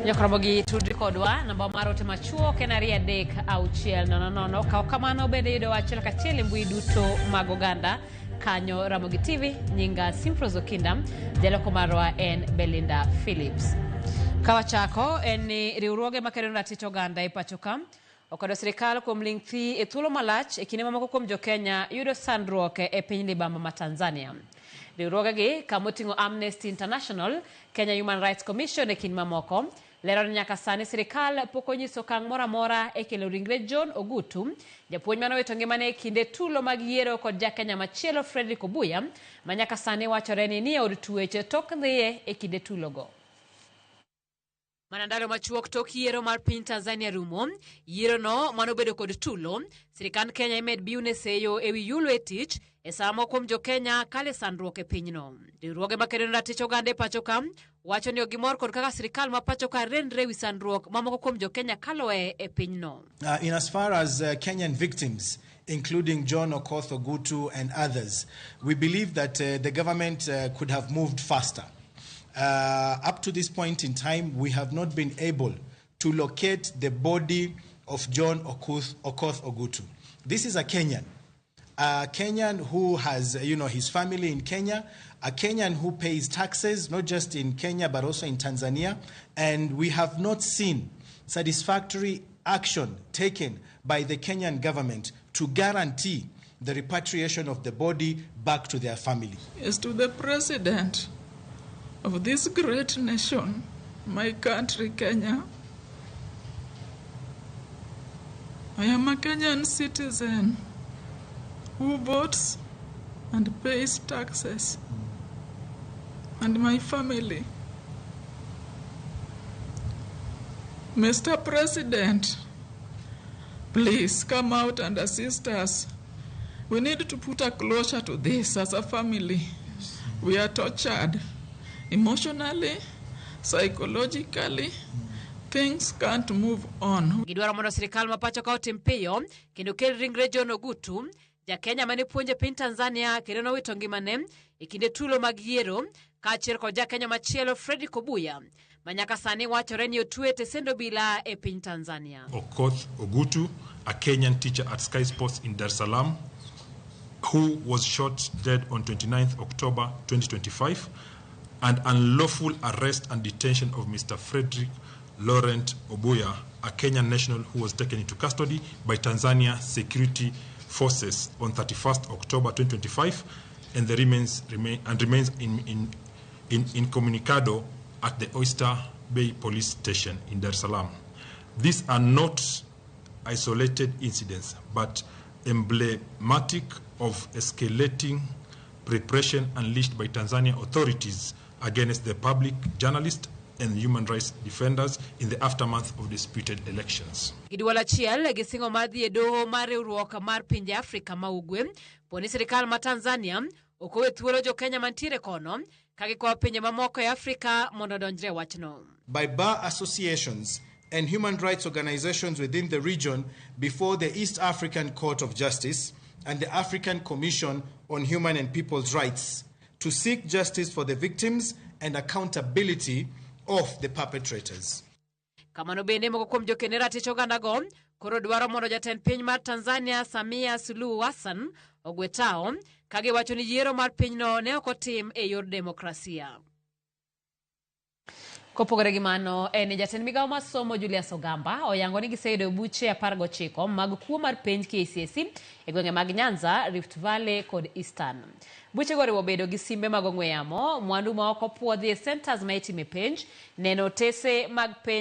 Jokromogi tudri kodwa namba mar ote machuok en 23600. Kaw kamano bende yudo achiel kachiel e mbui duto mag oganda kanyo Ramogi TV. Nyinga Simfros Okinda, jaloko marwa en Belinda Phillips. Kawachako en ni riwruoge makedo ne ratich oganda e pacho ka okwedo sirikal kuom ling' thi e thuolo malach e kinde mamoko kuom jokenya yudo sandruok e piny libamba ma Tanzania. Riwruogegi kamoting'o Amnesty International, Kenya Human Rights Commission e kind mamoko, lero ni nyaka sani sirikal pok onyiso okang' moro amora e kelo ringre John Ogutu, japuonj mane owito ngimane e kinde tulo mag yiero kod jakenya machielo Frederick Obuya, ma nyaka sani wachore ni nie od twech tok dhiye e kinde tulogo. Mana ndalo machuok tok yiero mar piny Tanzania rumo, yierono manobedo kod tulo, sirikand Kenya imed biune seyo ewi yulo e tich e sama moko kuom jokenya kale sandruok e pinyno. Riwruoge makedo ne ratich oganda e pacho ka wacho ni ok gimor kod kaka sirikal ma pacho ka renre ewi sandruok ma moko kuom jokenya kaloe e pinyno. In as far as Kenyan victims, including John Okoth Ogutu and others, we believe that the government could have moved faster. Up to this point in time, we have not been able to locate the body of John Okoth Ogutu. This is a Kenyan. A Kenyan who has, his family in Kenya, a Kenyan who pays taxes, not just in Kenya, but also in Tanzania. And we have not seen satisfactory action taken by the Kenyan government to guarantee the repatriation of the body back to their family. As to the president of this great nation, my country, Kenya, I am a Kenyan citizen who votes and pays taxes, and my family. Mr. President, please come out and assist us. We need to put a closure to this as a family. We are tortured emotionally, psychologically. Things can't move on. Gidwaro mondo sirikal ma pacho ka otim piyo kendo kel ringre John Ogutu, jakenya mane puonjo e piny Tanzania kendo nowito ngimane e kinde tulo mag yiero, kaachiel kod jakenya machielo Frederick Obuya, ma nyaka sani wachore ni otwe e tesend obila e piny Tanzania. Okoth Ogutu, a Kenyan teacher at Sky Sports in Dar es Salaam, who was shot dead on 29th October 2025, and unlawful arrest and detention of Mr. Frederick Laurent Obuya, a Kenyan national who was taken into custody by Tanzania security forces on 31st October 2025, and the remains in incommunicado at the Oyster Bay Police Station in Dar es Salaam. These are not isolated incidents, but emblematic of escalating repression unleashed by Tanzania authorities against the public, journalists, and human rights defenders in the aftermath of disputed elections. Giduol achiel gisingo mar dhi e doho mar riwruok mar pinje Afrika ma Ugwe poni sirikal ma Tanzania ok owe thuolo jokenya mantiere kono ka gikwayo pinje mamoko e Afrika mondo odonjre e wachno. By bar associations and human rights organizations within the region before the East African Court of Justice and the African Commission on Human and People's Rights to seek justice for the victims and accountability of the perpetrators. Kamano bende moko kuom jokene ratich ogandago koro dwaro mondo jatend piny mar Tanzania Samia Suluhu Hassan ogwe tao ka giwacho ni yiero mar pinyno ne ok otim e yor demokrasia. Kopogore gi mano, en ni jatend migawo mar somo Julius Ogamba oyango ni giseyudo buche 19 mag kuo mar penj KCSE e gwenge mag Nyanza, Rift Valley kod Eastern. Buchego oriwo bedo gi simbe mag ong'we yamo, mwandu ma ok opuodhi e centers ma itime penj, neno otese mag penj.